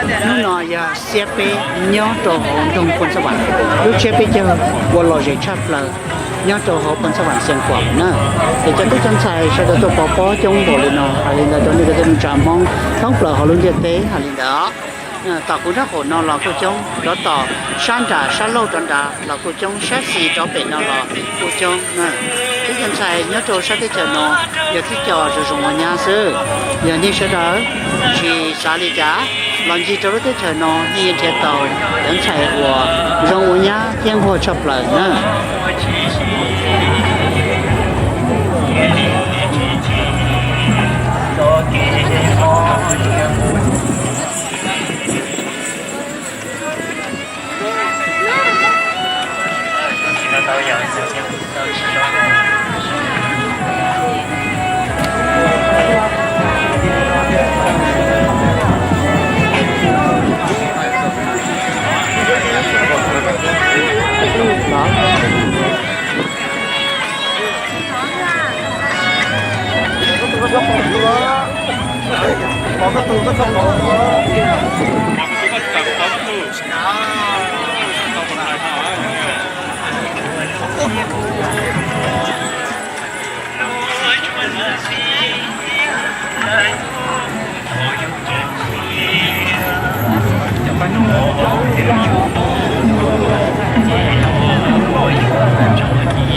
Hnub no yog xiab peb nyob rau hauv nroog Phoos Xab Vam, lub tsiab peb caug ua lom zem tshaj plaws nyob rau hauv Phoos Xab Vam Xeev Khuam na. Ces cov tub cov ntxhais sawv daws tuaj pov pob coob npaum li no, hais li ntawd rau nej cov tub neej tsa Hmoob thoob plaws hauv lub ntiaj teb hais li ntawd. Tom kuv nraub qaum no los kuj coob, rov tom sab nram sab laug rov nrad los kuj coob, sab xis rov pem no los kuj coob na. Tub cov ntxhais nyob rau sab teb chaws no yog tib co zoo zoo ua nyab xwb. Yog nej sawv daws tsis xav li cas los ncig rau lub teb chaws no nej yuav nrhiav tau cov ntxhais uas zoo ua nyab thiab nquag tshaj plaws na.